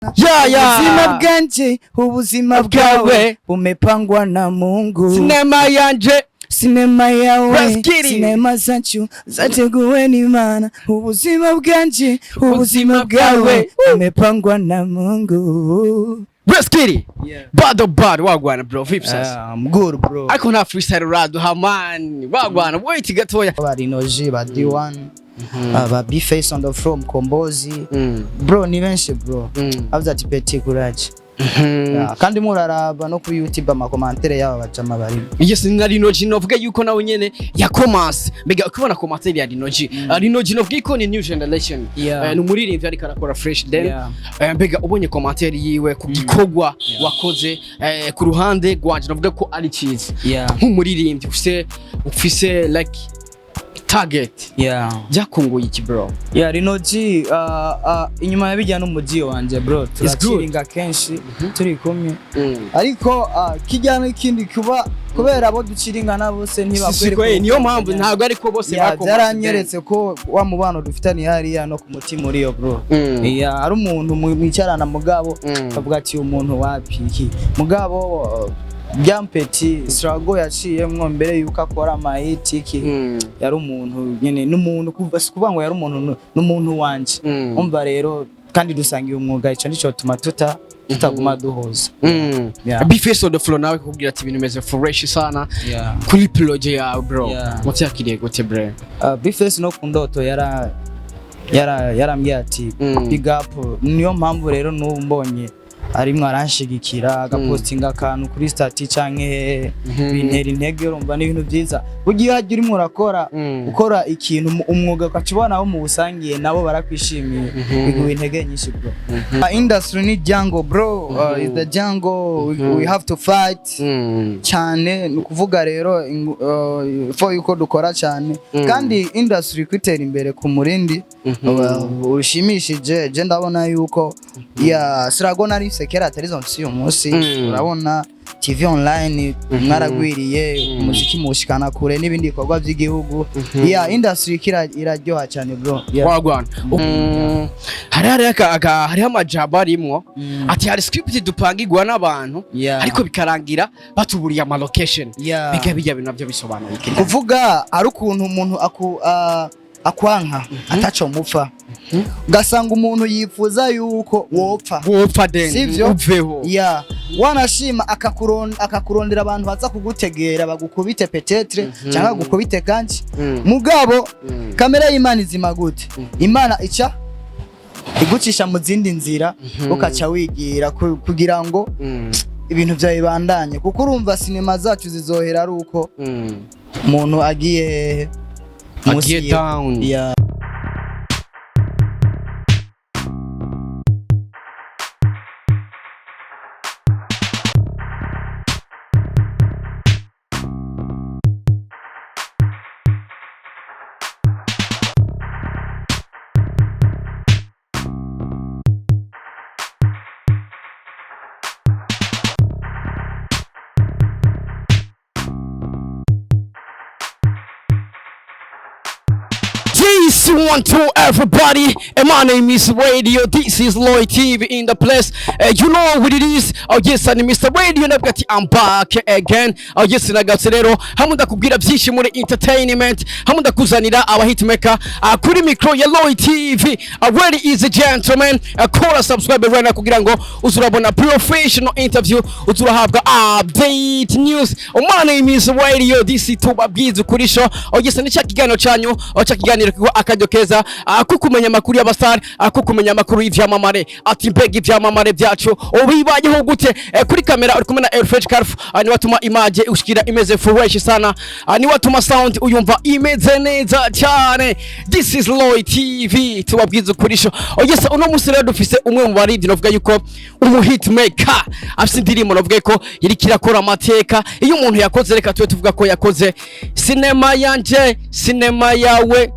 Ya. Ubuzima bwanje, ubuzima bwawe Bwawe. bumepangwa na Mungu. Sinema yanje. Sinema yawe, Let's get it. sinema zacu zateguwe n'Imana. Ubuzima bwanje, ubuzima bwawe bumepangwa na Mungu. Let's get it. Bado bado wagwan bro, vipi sasa? I'm good, bro. Ariko nta freestyle uraduha man. Wagwan, wait gatoya. Ba Rinoji, ba D1, ba B-Face on the floor, Mkombozi. Bro, ni benshi bro. Avuze ati petit courage. Yeah, kandi muraraba no kuri YouTube ama commentaire yaba bajama barimo. Yes, na Rinoji novuga yuko nawe nyene ya commence. Mbega ukibona commentaire ya Rinoji. Rinoji novuga ko ni new generation. Yeah. Ni umuririmbyi ariko arakora fresh then. Yeah. Mbega ubonye commentaire yiwe ku gikorwa wakoze, ku ruhande rwanje novuga ko ari cyiza. Nk'umuririmbyi ufise like target. Byakunguye iki bro? Yeah, Rinoji, inyuma ya bijya n'umuji wanje bro, good. turaciringa kenshi turi kumwe. Ariko kijya n'ikindi kuba kubera abo duciringana bose ntibakwereka. Siko, niyo mpamvu ntabwo ariko bose Yeah, bakomanse. byaranyeretse ko wa mubano dufitanye hariya no ku mutima uriyo bro. Yeah, ari umuntu mwicarana mugabo akavuga ati umuntu wapi iki mugabo, byampeti struggle yaciyemwo mbere yuko akora amahiti iki. Yari umuntu nyene, n'umuntu kuva si kuvuga ngo yari umuntu, n'umuntu wanje. Umva rero, kandi dusangiye umwuga, ico nico tuma tutaguma duhuza. Yeah. B-Face on the floor nawe kukubwira ati ibintu bimeze fresh sana kuri projet yawe bro. Wavyakiriye gute bro? B-Face no ku ndoto yara yara yarambwiye ati big up. Niyo mpamvu rero n'ubu mbonye arimwo aranshigikira, agapostinga akantu kuri status canke hehe, bintera intege. Urumva ni ibintu byiza burya iyo hajya urimo urakora ukora ikintu umwuga, ugaca ubona abo muwusangiye nabo barakwishimiye, biguha intege nyinshi bro. Industry ni jungle bro, is the jungle, we have to fight cyane. Ni ukuvuga rero fo yuko dukora cyane kandi industry kwitera imbere ku murindi ushimishije. Je ndabona yuko ya sirago nari sekera atari zo mfise uyu munsi. Urabona TV online mwaragwiriye, umuziki muwushikana kure n'ibindi bikorwa by'igihugu. Ya industry iraryoha cyane bro. Yeah. Wagwan. Hariho amajambo arimwo ati hari script dupangirwa n'abantu ariko bikarangira batuburiye ama location. Biga bijya bintu navyo bisobanuye iki? Kuvuga ari ukuntu umuntu akwanka ataco mupfa, ugasanga umuntu yifuza yuko wopfa. Wopfa then Sivyo? uveho. Ya wanashima akakurondera abantu baza kugutegera bagukubite peut-être cyangwa bagukubite kanshi. Mugabo kamera y'Imana izima gute? Imana ica igucisha mu zindi nzira, ukaca wigira kugira ngo ibintu byawe bibandanye, kuko urumva sinema zacu zizohera ari uko umuntu agiye hehe? Munsi Agiye yiwe. down. Yeah. Peace one to everybody, and my name is Radio. This is Lloyd TV in the place. You know what it is. Oh yes, and Mr. Radio nabwo ati I'm back again. Oh yes, nagarutse rero hamwe ndakubwira byinshi muri entertainment, hamwe ndakuzanira aba hitmaker kuri micro ya Lloyd TV. Ready is a gentleman. Kora subscribe right now kugira ngo uzurabona professional interview, uzurahabwa update news. Oh, my name is Radio. This is tubabwiza ukuri show. Oh yes, ni cya kiganiro cyanyu, oh cya kiganiro kiko akaryo keza ko kumenya amakuru y'abastar, ko kumenya amakuru y'ivyamamare, ati mbega ivyamamare byacu ubibayeho gute? Kuri kamera uri kumwe na Elfresh Carf, ni watuma image ushikira imeze fresh sana, ni watuma sound uyumva imeze neza cyane. This is Lloyd TV, tubabwiza ukuri show. Oh yes, uno musi rero dufise umwe mu barindi novuga yuko umu hitmaker afise indirimbo novuga ko iriko irakora amateka. Iyo umuntu yakoze, reka tube tuvuga ko yakoze sinema yanje, sinema yawe,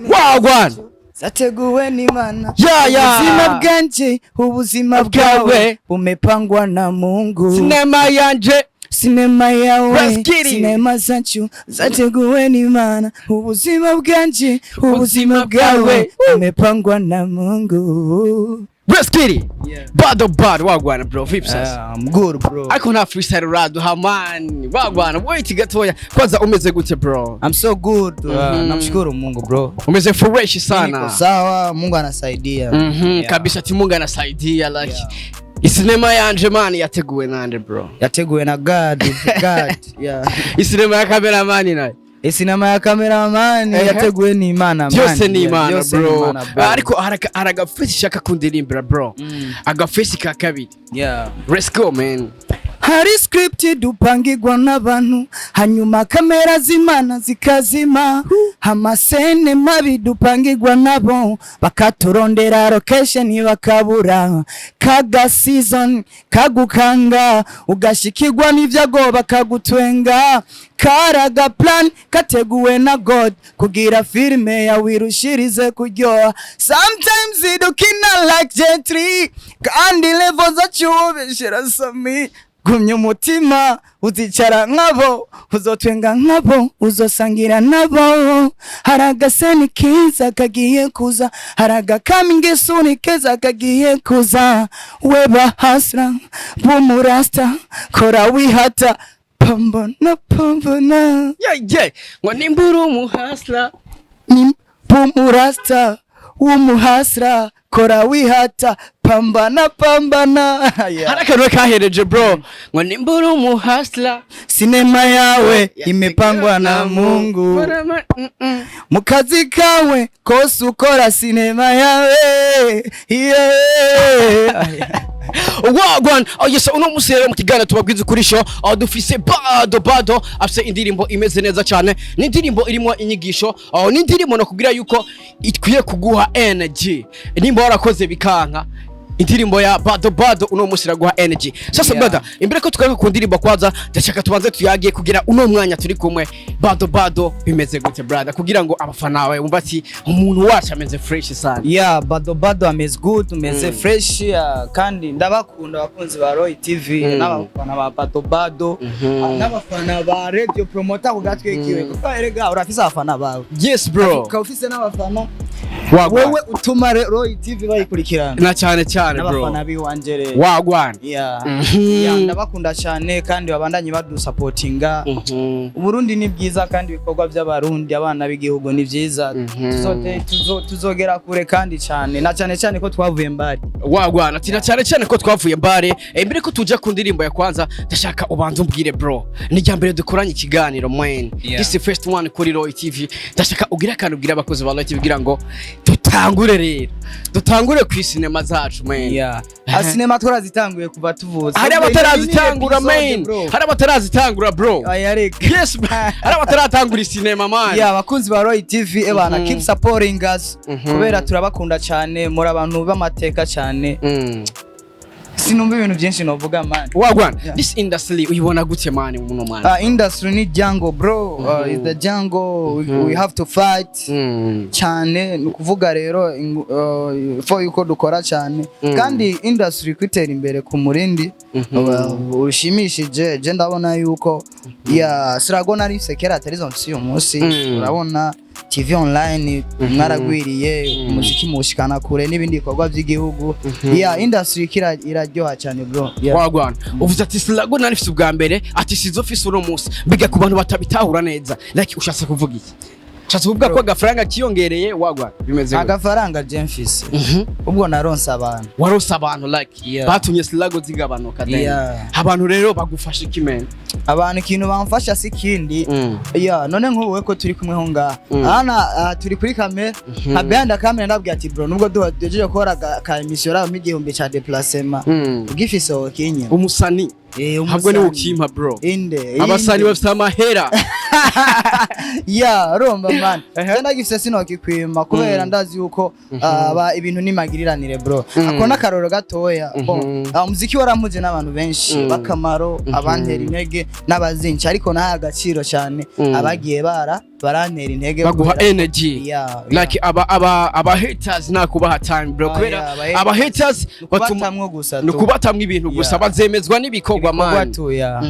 wagwan. Zateguwe n'Imana. Ya. Ubuzima bwanje, ubuzima Bwawe. bwawe bumepangwa na Mungu. Sinema yanje. Sinema yawe, Let's get it. sinema zacu zateguwe n'Imana. Ubuzima bwanje, ubuzima bwawe bumepangwa na Mungu. Let's get it. Yeah. Bado bado, wagwan bro, vipi sasa? I'm good, bro. Ariko nta freestyle uraduha man. Wagwan, wait gatoya. Kwanza umeze gute, bro? I'm so good. Namshukuru Mungu, bro. Umeze fresh Niko sana. sawa, Mungu anasaidia. Yeah. Kabisa ati Mungu anasaidia like. Yeah. Isinema yanje man yateguwe nande, bro? Yateguwe na God, God. Yeah. Isinema ya cameraman nayo? Isinema ya cameraman yateguwe n'Imana, man. Byose ni Yeah, Imana, byose ni bro. Imana, bro. Ariko hari agafesi shaka kundirimbira, bro. Agafesi ka kabiri. Let's go, man. Hari script dupangirwa n'abantu, hanyuma kamera z'Imana zikazima. Amasene mabi dupangirwa nabo, bakaturondera location bakabura. Kaga season kagukanga, ugashikirwa n'ivyago bakagutwenga. Karaga plan kateguwe na God kugira filime yawe irushirize kuryoha. Sometimes dukina like gentry kandi level zacu bishira sami. Gumya umutima, uzicara nkabo, uzotwenga nkabo, uzosangira nabo. Hari agaseni keza kagiye kuza, hari agakamingi soon keza kagiye kuza. Weba hasra bumurasta, kora wihata, pambana pambana. Yeah, ngo nimba uri umuhasla. Ni bumurasta w'umuhasra, kora wihata, pambana pambana. Yeah. Hari akantu kahereje, bro, ngo nimba uri umuhasla. Sinema yawe imepangwa na Mungu. Mu kazi kawe kose ukora, sinema yawe, yeah. Wagwan. Oh yes, uno musi rero mu kiganiro tubabwiza ukuri show, aho dufise Bado Bado afise indirimbo imeze neza cyane. Ni indirimbo irimo inyigisho, aho ni indirimbo nakubwira yuko ikwiye kuguha energy nimba warakoze bikanka. Indirimbo ya Bado Bado uno musi iraguha energy sasa. Brother, imbere ko tugaruka ku ndirimbo, kwanza ndashaka tubanze tuyagiye kugira uno mwanya turi kumwe. Bado Bado bimeze gute, brother, kugira ngo abafana bawe bumve ati umuntu wacu ameze fresh sana? Yeah, Bado Bado ameze good, umeze fresh, yeah, kandi ndabakunda abakunzi ba Roy TV n'abafana ba Bado Bado, n'abafana ba Radio Promoter ku gatwe kiwe, kuko erega urafise abafana bawe. Yes, bro. Ukaba ufise n'abafana Wagwan. wewe utuma Roy TV bayikurikirana. Na cyane cyane, bro. N'abafana biwanje rero. Wagwan. Yeah. Yeah, ndabakunda cyane kandi babandanye badusapotinga. Uburundi ni bwiza kandi ibikorwa by'Abarundi, abana b'igihugu, ni byiza. Tuzogera kure kandi cyane, na cyane cyane ko twavuye mbari. Wagwan, ati na cyane cyane ko twavuye mbare. Mbere ko tuja ku ndirimbo ya kwanza, ndashaka ubanza umbwire, bro, ni rya mbere dukoranye ikiganiro, man. This is the first one kuri Roy TV. Ndashaka ugire akantu ubwira abakozi ba Roy TV kugira ngo dutangure rero, dutangure ku sinema zacu, man. Yeah. Sinema twarazitanguye kuva tuvutse. Hari abatarazitangura, man. Bro. Hari abatarazitangura, bro. Aya, reka. Yes, bro. Hari abataratangura isinema, man. Yeah, abakunzi ba Roy TV, ebana, keep supporting us kubera turabakunda cyane, muri abantu b'amateka cyane. Sinumva ibintu byinshi novuga, man. Wagwan. Yeah. This industry uyibona gute, man, muno man? Industry ni jungle, bro. Is the jungle. We have to fight cyane. Ni ukuvuga rero fo yuko dukora cyane kandi industry kwitera imbere ku murindi ushimishije. Je ndabona yuko ya sirago nari sekera atari zo mfise uyu munsi. Urabona TV online mwaragwiriye, umuziki muwushikana kure n'ibindi bikorwa by'igihugu. Ya, industry iraryoha cyane, bro. Yeah. Wagwan, uvuze ati sirago nari mfise ubwa mbere, ati sizo mfise uno munsi. Biga ku bantu batabitahura neza, like ushatse kuvuga iki? Ushatse kuvuga ko agafaranga kiyongereye? Wagwan, bimeze gute? Agafaranga je mfise, ubwo naronse abantu. Warose abantu, like batumye sirago zigabanuka then. Abantu rero bagufasha iki, man? Abantu ikintu bamfasha si kindi. Ya, none nk'ubu ko turi kumwe ho ngaha, hana turi kuri kamera, nka behind the camera, ndabwira ati bro, nubwo duhejeje gukora ka emission rabo, 1000 ca déplacement ugifise wokinya. Umusani Eh. habwo ni ukimpa, bro. Inde Abasani inde. bafise amahera. Ya, urumva, man, je ndagifise sinokikwima kubera ndazi yuko ibintu ni magiriranire, bro. Ako n'akaroro gatoya. Bon, umuziki warampuje n'abantu benshi b'akamaro, abantera intege n'abazinci, ariko nahaye agaciro cyane abagiye barantera intege baguha kubera energy. Like aba haters nakubaha time, bro, Ah, kubera yeah, aba aba haters batuma kubatamwo gusa ni tu. ukubatamwo ibintu gusa, bazemezwa n'ibikorwa, Ibikorwa man. tu, yeah.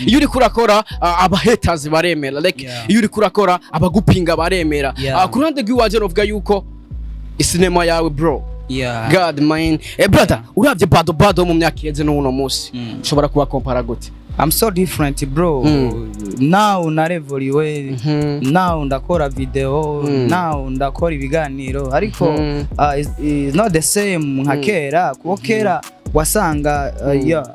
Iyo uriko urakora, aba haters baremera, like iyo uriko urakora, abagupinga baremera. Ku ruhande rw'iwaje novuga yuko isinema yawe, bro, Yeah. God man. Brother, uravye Bado Bado mu myaka iheze n'uno munsi, ushobora kuba compara gute? I'm so different, bro. Now narevoliwe. Now ndakora video. Now ndakora ibiganiro, ariko is not the same nka kera, kuko kera wasanga yeah,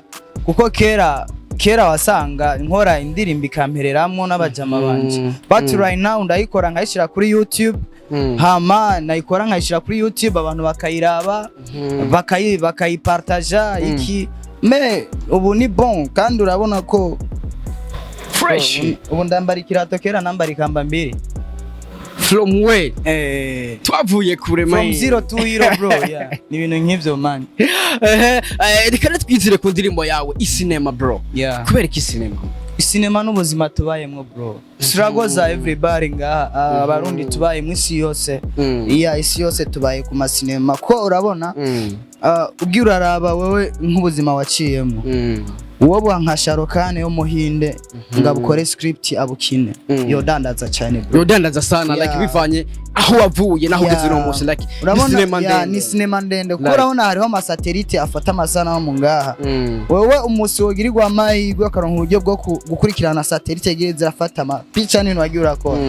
kuko kera wasanga nkora indirimbo ikampereramwo n'abajama banje, but right now ndayikora nkayishira kuri YouTube. Hama nayikora nkayishira kuri YouTube, abantu bakayiraba, bakayipartaja iki. Mais ubu ni bon, kandi urabona ko Fresh. Ubu ndambara ikirato, kera nambara ikamba mbiri. From where? Twavuye kure, From man. zero to hero, bro. Yeah, ni ibintu nk'ivyo, man. Reka rero twizire ku ndirimbo yawe Isinema, bro. Yeah. Kubera iki Isinema? Isinema n'ubuzima tubayemwo, bro. Struggle za everybody ngaha, abarundi tubaye mu isi yose. Iya, isi yose tubaye ku masinema, ko urabona, ugiye uraraba wewe nk'ubuzima waciyemo, wowe nka Sharokane yo muhinde ngo abukore script abukine, yodandaza cyane, bro. Yodandaza sana. Like bivanye aho wavuye naho ugeze uno munsi, like ni Urabona sinema yeah, ndende. Ni sinema ndende, kuko Like. urabona hariho amasatelite afata amasanamu ngaha. Wewe umusi wogirirwa amahirwe akaronka uburyo bwo gukurikirana satellite egiye zirafata amapica n'ibintu wagiye urakora,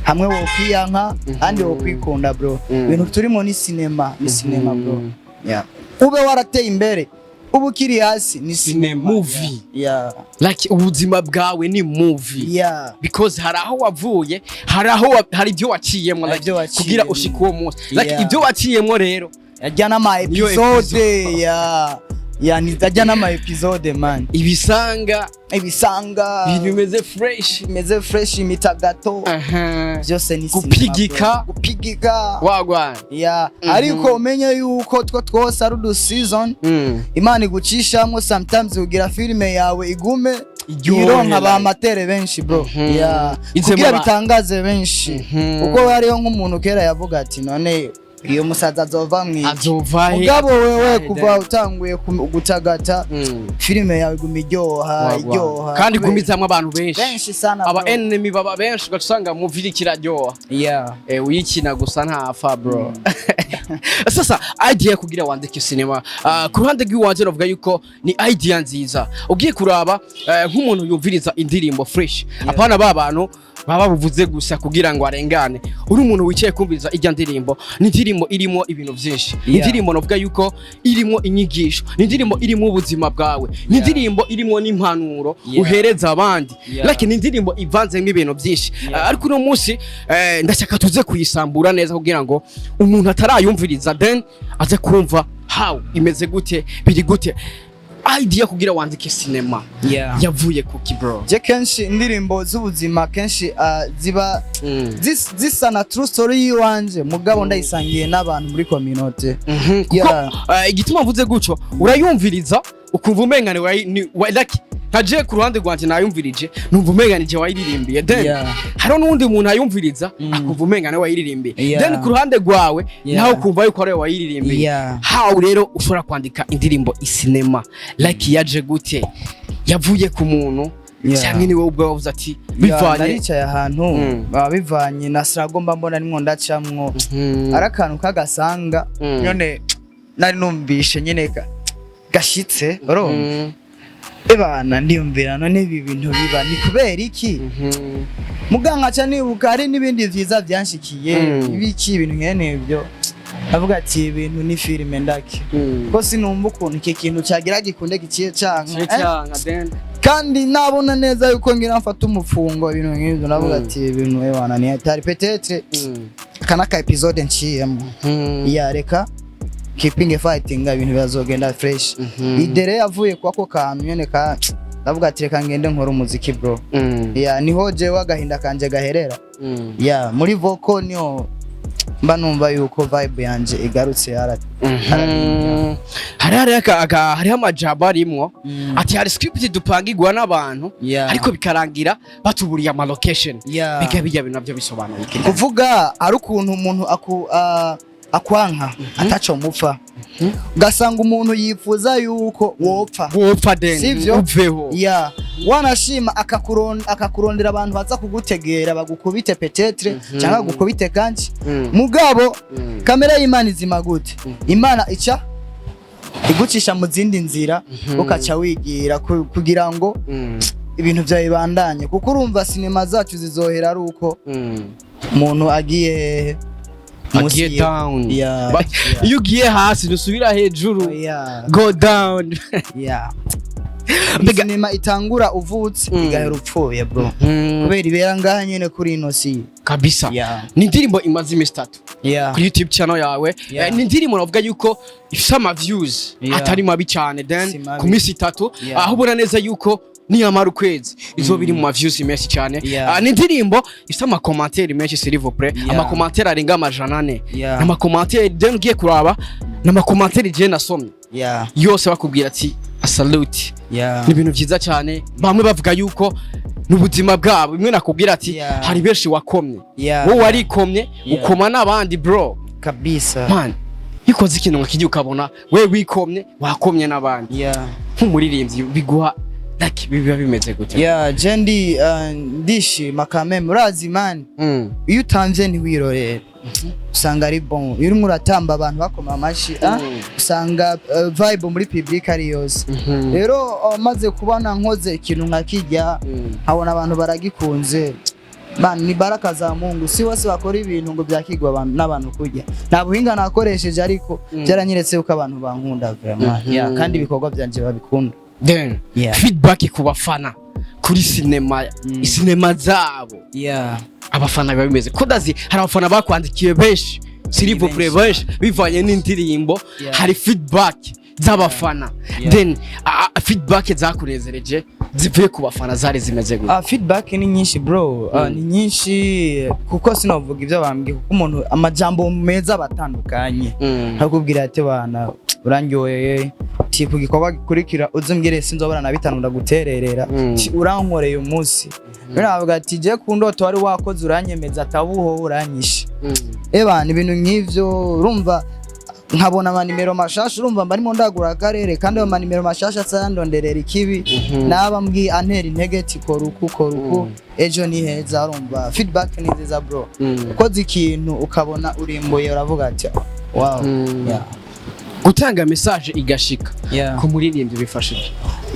hamwe wokwiyanka ahandi wokwikunda, bro. Ibintu turimo ni sinema, ni sinema, bro. Yeah. Ube warateye imbere, uba ukiri hasi, ni sinema. Movie. Yeah. Like ubuzima bwawe ni movie. Yeah. Because hari aho wavuye, hari aho hari ibyo waciyemo, Hari like, ibyo waciyemo. kugira ushike uwo munsi, like ibyo waciyemo rero Ajya n'ama Niyo episode ya ni ajya n'ama episode, man. Ibisanga. Ibisanga. Ibintu bimeze fresh. Bimeze fresh, imitagato. Byose ni sinema, Gupigika. bro. Gupigika. Wagwan. Yeah. Ariko umenye yuko two twose ari udu season Imana igucishamwo sometimes kugira filime yawe igume Iryohe, ironka ba like. amatere benshi, bro. Yeah. Ize kugira bitangaze benshi, kuko hariho nk'umuntu kera yavuga ati: "None iyo musaza azova mwiki?" Azova he? Mugabo wewe Azova he, kuva then? utanguye gutagata, filime yawe iguma iryoha. Wagwan. Iryoha Kandi kubera- igumizamwo abantu benshi. Benshi sana, Aba bro. enemy baba benshi, ugaca usanga movie iriko iraryoha. Uyikina gusa ntafa, bro. Sasa idea kugira wandike cinema, ku ruhande rw'iwanje navuga yuko ni idea nziza. Ugiye kuraba, nk'umuntu yumviriza indirimbo fresh, apana ba bantu baba buvuze gusa kugira ngo arengane, uri umuntu wicaye kumviriza ijya ndirimbo, ni indirimbo irimo ibintu byinshi, ni indirimbo navuga yuko irimo inyigisho, ni indirimbo irimo ubuzima bwawe, ni indirimbo irimo n'impanuro uhereza abandi. Like ni indirimbo ivanzemo ibintu byinshi. Ariko uno munsi, ndashaka tuze kuyisambura neza kugira ngo umuntu atarayumviriza then aze kumva how imeze gute, biri gute. Idea kugira wandike cinema yavuye kuki, bro? Je kenshi indirimbo z'ubuzima kenshi ziba zisa na true story yiwanje, mugabo ndayisangiye n'abantu muri community. Kuko igituma mvuze gutyo, urayumviriza ukumva umengane like nka je ku ruhande rwanje nayumvirije numva umengane je wayiririmbiye, then hariho n'uwundi muntu ayumviriza akumva umengane wayiririmbiye, then ku ruhande rwawe nawe ukumva yuko ariwe wayiririmbiye. How rero ushobora kwandika indirimbo Isinema? Like yaje gute? Yavuye ku muntu cyangwa ni wowe ubwawe wavuze ati Yeah, bivanye? Naricaye ahantu, baba bivanye na struggle mba mbona nimwo ndacamwo, ari akantu k'agasanga nyone nari numvishe nyine gashitse, urumva? Ebana, ndiyumvira: none ibi bintu biba ni kubera iki? Muga nkaca nibuka hari n'ibindi vyiza vyanshikiye, ibiki, ibintu nkene ibyo, avuga ati ibintu ni filime ndake, ko sinumva ukuntu iki kintu cyagira gikunde giciye canka, Canka then kandi nabona neza yuko ngira mfata umufungo, ibintu nk'ibyo, navuga ati ibintu ebana ni hatari, peut-être aka n'aka episode nciyemo, ya reka keeping fighting, ibintu bizogenda fresh. Idere yavuye kwako kantu nyene ka ndavuga ati reka ngende nkore umuziki, bro. Ya, niho jewe agahinda kanje gaherera. Ya, muri vocal niho mba numva yuko vibe yanje igarutse yara. Hari hariho amajambo arimwo ati hari script dupangirwa n'abantu, ariko bikarangira batuburiye ama location. Biga bijya bintu navyo bisobanuye iki? Kuvuga ari ukuntu umuntu aku Akwanka ataco mupfa, ugasanga umuntu yifuza yuko wopfa. Wopfa, then Sivyo? Uveho. Ya, wanashima akakurondera abantu baza kugutegera bagukubite peut-être cyangwa bagukubite kanshi. Mugabo kamera y'Imana izima gute? Imana ica igucisha mu zindi nzira, ukaca wigira kugira ngo ibintu byawe bibandanye, kuko urumva sinema zacu zizohera ari uko umuntu agiye hehe? Munsi Agiye down. Iyo ugiye hasi ntusubira hejuru. Go down. Sinema itangura uvutse, igahera upfuye, bro, kubera ibera ngaha nyene kuri ino si. Kabisa. Ni indirimbo imaze iminsi 3 kuri YouTube channel yawe. Ni indirimbo navuga yuko ifise ama views atari mabi cyane, then Si mabi. ku minsi 3, aho ubona neza yuko niyamara ukwezi izoba iri mu ma views menshi cyane. Ah, ni indirimbo ifise ama commentaire menshi, s'il vous plaît. Ama commentaire arenga 400. Ama commentaire, then ugiye kuraba n'ama commentaire je nasomye yose, bakubwira ati "Salute." Ni ibintu byiza cyane. Bamwe bavuga yuko n'ubuzima bwabo bimwe nakubwira ati hari benshi wakomye, wowe warikomye, ukoma n'abandi, bro. Kabisa. Man, iyo ukoze ikintu nka kijya ukabona we wikomye, wakomye n'abandi, nk'umuririmbyi biguha like biba bimeze gute? Yeah, je ndi ndishima kameme, urazi man, iyo utamvye ntiwirorere, usanga ari bon. Iyo urimo uratamba abantu bakoma amashi, ah, usanga vibe muri public ari yose. Rero maze kubona nkoze ikintu nka kijya, nkabona abantu baragikunze, man, ni baraka za Mungu. Si bose bakora ibintu ngo byakigwa abantu n'abantu kurya. Nta buhinga nakoresheje, ariko byaranyeretse yuko abantu bankunda vraiment. Yeah, kandi ibikorwa byanje babikunda. Then feedback ku bafana kuri sinema, sinema zabo, abafana biba bimeze ko ndazi hari abafana bakwandikiye benshi, s'il vous plaît, Benshi. benshi bivanye n'indirimbo. Hari feedback z'abafana, then feedback zakunezereje zivuye ku bafana zari zimeze gute? Ah, feedback ni nyinshi, bro. Ah, ni nyinshi kuko sinavuga ibyo bambwiye, kuko umuntu amajambo meza batandukanye, akubwira ati: "Bana, urandyoheye," ti: "Ku gikorwa gikurikira uzumbwire, sinzobona na bitanu ndagutererera." Ti: "Urankoreye umunsi." Rero navuga ati: "Je ku ndoto wari wakoze uranyemeza, atabuho uranyishe." Eba ni ibintu nk'ivyo. Urumva nkabona amanimero mashasha, urumva mbarimo ndagura akarere, kandi ayo manimero mashasha asa yandonderera ikibi, naba mbwi antera intege ati: "Kora uku, kora uku, ejo ni heza." Urumva feedback ni nziza, bro. Ukoze ikintu ukabona urimbuye, uravuga ati: "Wow." Yeah. Gutanga message igashika ku muririmbyi bifasha iki?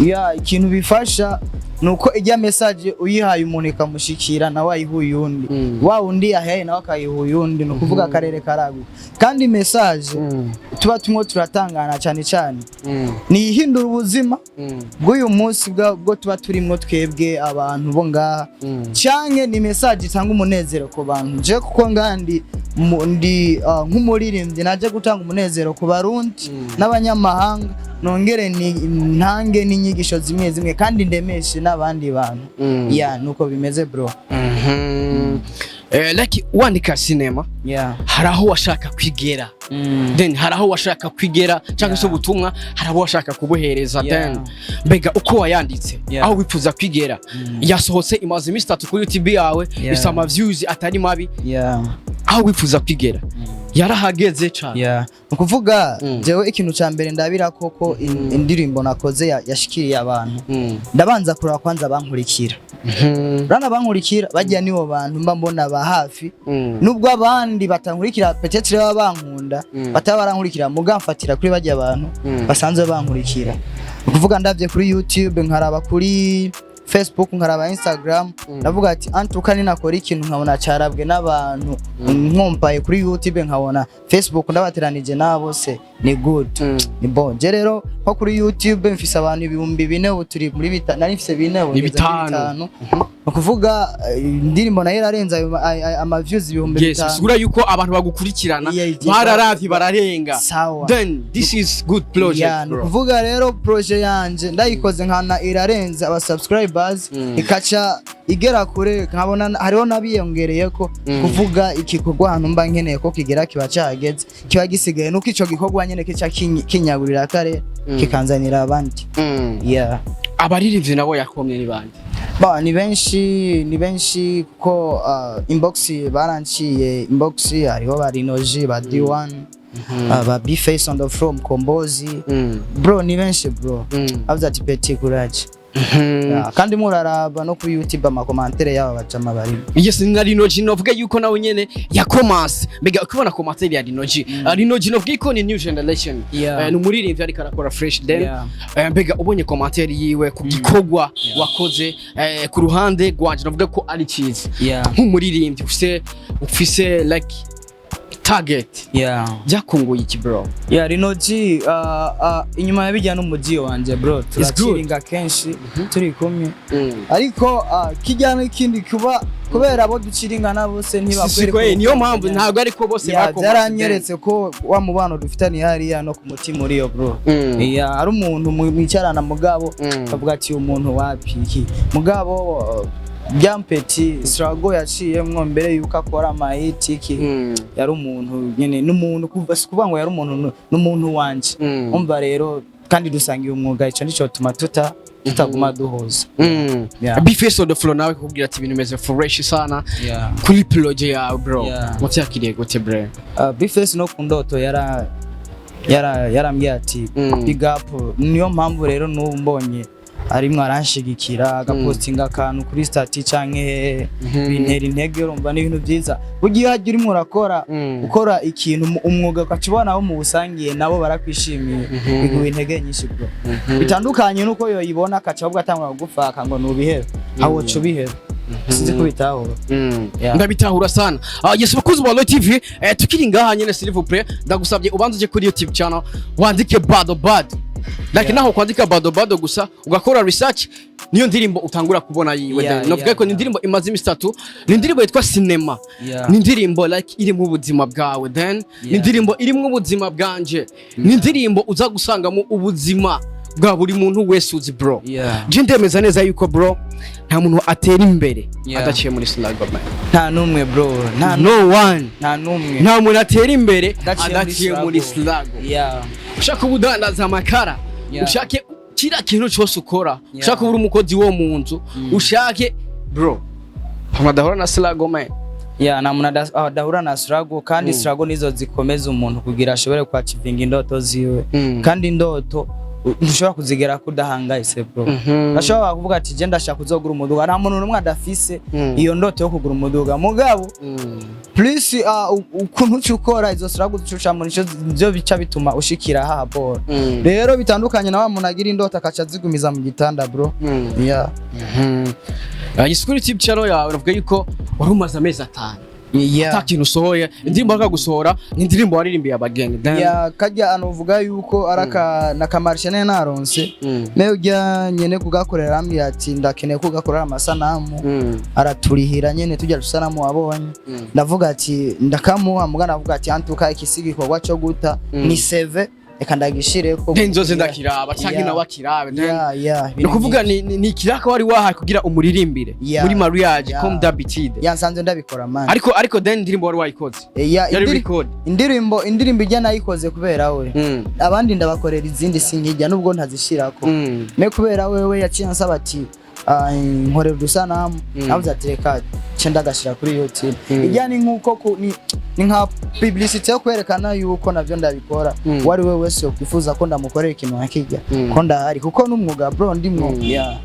Yeah, ikintu bifasha ni uko ijya message uyihaye umuntu ikamushikira, nawe ayiha uyundi, wa wundi yahaye nawe akayiha uyundi, ni ukuvuga akarere karaguka. Kandi message tuba tumwe turatangana cyane cyane ni ihindura ubuzima bw'uyu munsi bwo tuba turimwo twebwe abantu bo ngaha, canke ni message itanga umunezero ku bantu. Je kuko ngaha ndi nk'umuririmbyi naje gutanga umunezero ku Barundi n'abanyamahanga, nongere ni ntange n'inyigisho zimwe zimwe kandi ndemeshe n'abandi bantu. Yeah, nuko bimeze, bro. Like wandika sinema, hari aho washaka kwigera, then hari aho washaka kwigera cyangwa se ubutumwa hari aho washaka kubuhereza, then mbega uko wayanditse, aho wifuza kwigera, yasohotse imaze iminsi 3 kuri YouTube yawe, ifise ama views atari mabi, aho wifuza kwigera yarahageze cane? Yeah. Ni ukuvuga jewe ikintu ca mbere ndabira koko indirimbo nakoze yashikiriye abantu, ndabanza kuraba kwanza bankurikira. Urabona bankurikira bajya nibo bantu mba mbona ba hafi, nubwo abandi batankurikira peut-être baba bankunda, bataba barankurikira, muga mfatira kuri bajya abantu basanzwe bankurikira. Ni ukuvuga ndavye kuri YouTube, nkaraba kuri Facebook, nkaraba Instagram, ndavuga ati: "Antuka ninakora ikintu nkabona carabwe n'abantu nkompaye kuri YouTube, nkabona Facebook ndabateranije nabo se, ni good, ni bon." Je rero nko kuri YouTube mfise abantu 4000, ubu turi muri nari mfise 4, ubu Ni ngeze muri 5. 5. Ni ukuvuga indirimbo nayo irarenza ayo ama views ibihumbi Yes, bitanu. Bisigura yuko abantu bagukurikirana bararavye bararenga. Sawa. Then this is good project, Yeah, ni bro. ukuvuga rero projet yanje ndayikoze nkana irarenze aba subscribers, ikaca igera kure, nkabona hariho n'abiyongereye ko, kuvuga igikorwa ahantu mba nkeneye ko kigera kiba cahageze, kiba gisigaye nuko ico gikorwa nyene kica kinyagurira kare, kikanzanira abandi. Yeah. Abaririmbyi nabo yakomye ni bande? Ba, ni benshi, ni benshi, kuko inbox baranciye inbox, hariho ba Rinoji, ba D1, ba B-Face on the floor, Mkombozi. Bro, ni benshi, bro. Avuze ati: "Petit, courage." Yeah, kandi muraraba no kuri YouTube, ama commentaires y'aba bajama barimo. Yes, na Rinoji novuga yuko nawe nyene yakomanse. Mbega ukibona commentaire ya Rinoji, Rinoji novuga yuko ni new generation, ni umuririmbyi ariko arakora fresh then. Mbega ubonye commentaire yiwe ku gikorwa wakoze, ku ruhande rwanje novuga ko ari cyiza, nk'umuririmbyi ufise like target, byakunguye iki, bro? Yeah, Rinoji, inyuma ya bijya n'umuji wanje, bro. Good. Turaciringa kenshi turi kumwe, ariko kijya n'ikindi kuba kubera abo duciringana bose ntibakwereka. Siko, niyo mpamvu ntabwo ariko bose Yeah, bakomanse. byaranyeretse ko wa mubano dufitanye hariya no ku mutima uriyo, bro. Yeah, ari umuntu mwicarana mugabo kavuga ati: "Umuntu wapi iki?" Mugabo byampeti struggle yaciyemwo mbere yuko akora ama hit iki, yari umuntu nyene, n'umuntu kuva, si kuvuga ngo yari umuntu, n'umuntu wanje. Umva rero, kandi dusangiye umwuga, ico nico tuma tutaguma duhuza. Yeah. B-Face on the floor nawe kukubwira ati ibintu bimeze fresh sana kuri project yawe, bro, wabyakiriye gute, bro? B-Face no ku ndoto yara yara yarambwiye ati: "Big up." Niyo mpamvu rero n'ubu mbonye arimwo aranshigikira, agapostinga akantu kuri status canke hehe, bintera intege. Urumva ni ibintu byiza burya iyo hajya urimo urakora, ukora ikintu umwuga, ugaca ubona abo muwusangiye nabo barakwishimiye, biguha intege nyinshi, bro. Bitandukanye nuko yoyibona akaca ahubwo atangura kugufaka ngo nubihebe, aho woca ubiheba. Sinzi ko bitahura. Yeah. Ndabitahura sana. Yes, bakuzi ba Royal TV, tukiri ngaha nyene, s'il vous plaît, ndagusabye ubanze uje kuri YouTube channel wandike Bado Bado, like naho kwandika Bado Bado gusa ugakora research, niyo ndirimbo utangura kubona yiwe. Then novuga ko ni indirimbo imaze imisi 3, ni indirimbo yitwa Cinema. Ni indirimbo like irimo ubuzima bwawe, then ni indirimbo irimo ubuzima bwanje, ni indirimbo uza gusangamo ubuzima bwa buri muntu wese uzi, bro. Je ndemeza neza yuko, bro, nta muntu atera imbere adaciye muri struggle, man. Nta n'umwe, bro, nta No one. Nta n'umwe. Nta muntu atera imbere adaciye muri adaciye muri struggle. struggle. Ushaka uba udandaza amakara, ushake kiriya kintu cyose ukora, ushaka uba uri umukozi wo mu nzu, ushake, bro, ntabwo adahura na struggle, man. Yeah, nta muntu adahura na struggle, kandi struggle nizo zikomeza umuntu kugira ashobore kwachivinga indoto ziwe. Kandi indoto ntushobora kuzigera ko udahangayitse, bro. Urashobora kuvuga ati: "Je ndashaka kuzogura umuduga." Nta muntu n'umwe adafise iyo ndoto yo kugura umuduga, mugabo plus ukuntu uca ukora izo struggle ucamo, nico nivyo bica bituma ushikira haha bora. Rero bitandukanye na wa muntu agira indoto akaca azigumiza mu gitanda, bro. Yeah. Kuri YouTube channel yawe navuga yuko wari umaze amezi 5 ata kintu usohoye. Indirimbo wari gusohora ni indirimbo waririmbiye abageni. Then Ya, kajya anovuga yuko araka na kamarshe nari naronse, me ujya nyene kugakorera arambwira ati: "Ndakeneye kugakorera amasanamu." Araturihira nyene tujya dusanamu wabonye. Ndavuga ati ndakamuha, muga ndavuga ati antuka iki si igikorwa cyo guta, ni seve, reka ndagishireko. Then nzoze ndakiraba canke nawe akirabe. Then Yeah, ni ukuvuga ni ikiraka wari wahaye kugira umuririmbire muri mariage, comme d'habitude. Ya, nsanzwe ndabikora, man. Ariko then indirimbo wari wayikoze, Ya, yari record. Indirimbo ijya nayikoze kubera we. Abandi ndabakorera izindi, sinkijya nubwo ntazishirako. Me kubera wewe yaciye ansaba ati: "Ah, nkorera udusanamu." Navuze ati: "Reka nce ndagashira kuri YouTube." Ijya ni nkuko ni nka publicity yo kwerekana yuko navyo ndabikora. Uwo ari we wese yokwifuza ko ndamukorera ikintu nkakijya, ko ndahari, kuko n'umwuga, bro, ndimwo. Yeah.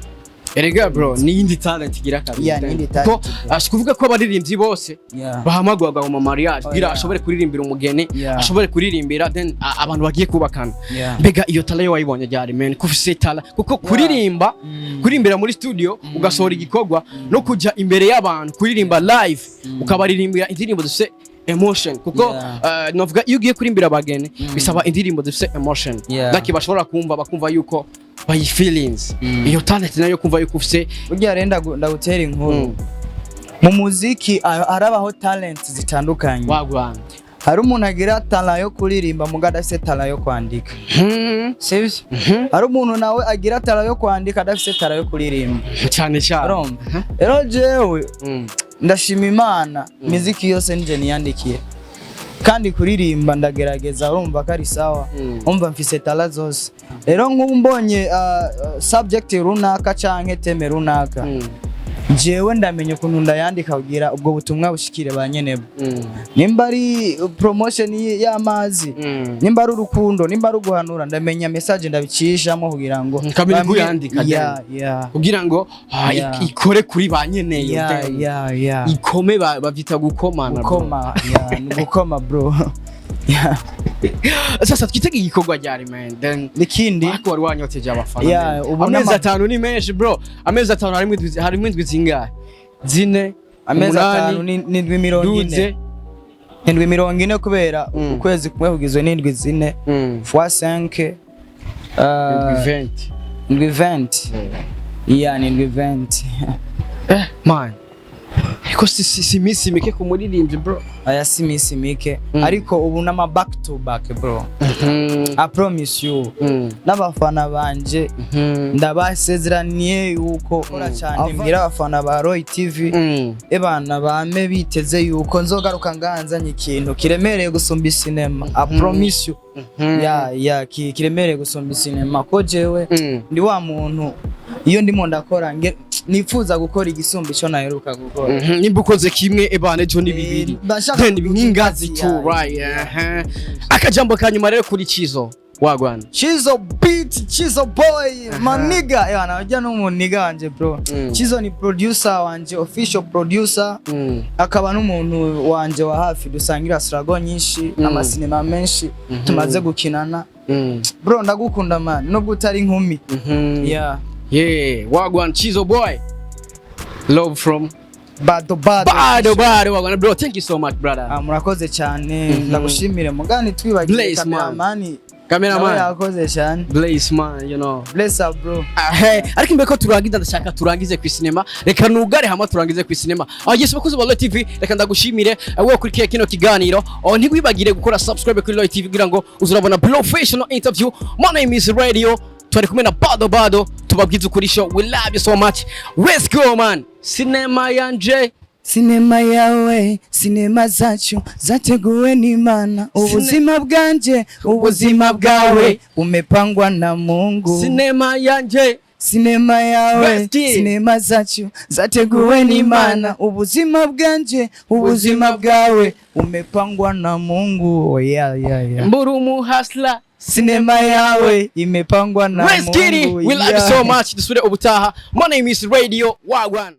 Erega bro, ni iyindi talent igira kabiri. Yeah, ni iyindi talent, Ko bro. si kuvuga ko abaririmbyi bose bahamagurwa mu mariage kugira ashobore kuririmbira umugeni, ashobore kuririmbira then abantu bagiye kubakana. Mbega iyo talent yo wayibonye ryari, man, ko ufise talent? Kuko kuririmba, kuririmbira muri studio ugasohora igikorwa, no kujya imbere y'abantu kuririmba live, ukabaririmbira indirimbo zifise emotion, kuko novuga iyo ugiye kurimbira abageni bisaba indirimbo zifise emotion, like bashobora kumva, bakumva yuko bayi feelings. Iyo talent nayo kumva yuko ufise? Burya rero ndagutera inkuru. Mu muziki harabaho talent zitandukanye. Wagwana. Hari umuntu agira talent yo kuririmba muga adafise talent yo kwandika, sivyo? Hari umuntu nawe agira talent yo kwandika adafise talent yo kuririmba. Cyane cyane. Urumva rero jewe, ndashima Imana, imiziki yose nije niyandikiye. Kandi kuririmba ndagerageza, urumva ko ari sawa. Umva, mfise talent zose. Rero nk'ubu mbonye subject runaka canke thème runaka, jewe ndamenya ukuntu ndayandika kugira ubwo butumwa bushikire ba nyenebwo. Nimba ari promotion y'amazi, nimba ari urukundo, nimba ari uguhanura, ndamenya message ndabicishamo kugira ngo Ukamenya uko uyandika. Yeah. Kugira ngo ikore kuri ba nyeneyo. Then. Yeah. Ikome, bavyita gukomana, bro. Gukoma, yeah, ni gukoma, bro, yeah. Sasa twitege igikorwa ryari, man? Then Ikindi ariko wari wanyoteje abafana, Yeah, man. ubu Amezi 5 ni menshi, bro. Amezi 5 harimo indwi zingahe? 4. Amezi 8, 5 n'indwi 40. Duze. Indwi 40, kubera ukwezi kumwe kugizwe n'indwi 4 fois 5. Indwi 20. Indwi 20, yeah, ni indwi 20. Eh man, ariko si iminsi mike ku muririmbyi, bro. Aya si iminsi mike, ariko ubu n'ama back to back, bro. I promise you, n'abafana banje ndabasezeraniye yuko kora cyane. Mbwira abafana ba Roy TV, ebana, bame biteze yuko nzogaruka nganzanye ikintu kiremereye gusumba isinema. I promise you, yeah, kiremereye gusumba isinema, ko jewe ndi wa muntu iyo ndimo ndakora nifuza gukora igisumba ico naheruka gukora. Nimba ukoze kimwe, ebana, ejo ni bibiri. Ndashaka Then kuduga nk'ingazi ingazi tu. yawe. Right, akajambo ka nyuma rero kuri Chizo wagwana. Chizo beat, Chizo boy, my nigga. Ewana, ujya n'umuniga wanje, bro. Chizo ni producer wanje, official producer, akaba n'umuntu wanje wa hafi, dusangira struggle nyinshi, amasinema menshi tumaze gukinana. Bro, ndagukunda, man, nubwo utari inkumi. Yeah. Yeah, wagwan Chizo boy, love from Bado bado. Bado bado, wagwan bro, thank you so much, brother. Ah, murakoze cyane, ndagushimire mugani twibagiye Blaze, man. cameraman nawe. Cameraman. Yakoze cyane. Blaze, man. Bless up, bro. Ahe, ariko imbere ko turangiza, ndashaka turangize ku sinema. Reka nugare hama turangize ku sinema. Yes, bakozi ba Roy TV, reka ndagushimire wowe ukurikiye kino kiganiro. Oh, ntiwibagire gukora subscribe kuri Roy TV kugira ngo uzurabona professional interview. My name is Radio, twari kumwe na Bado Bado. Tubabwize ukuri show, we love you so much. Let's go, man. Sinema yanje. Sinema yawe, sinema zacu zateguwe n'Imana. Ubuzima bwanje, ubuzima bwawe umepangwa na Mungu. Sinema yanje. Sinema yawe, Let's get it. sinema zacu zateguwe n'Imana. Ubuzima bwanje, ubuzima bwawe umepangwa na Mungu. Oh, yeah. Mburu umuhustler. Sinema yawe imepangwa na Let's get it. Mungu. We love you so much. Dusubire ubutaha. My name is Radio. Wagwan.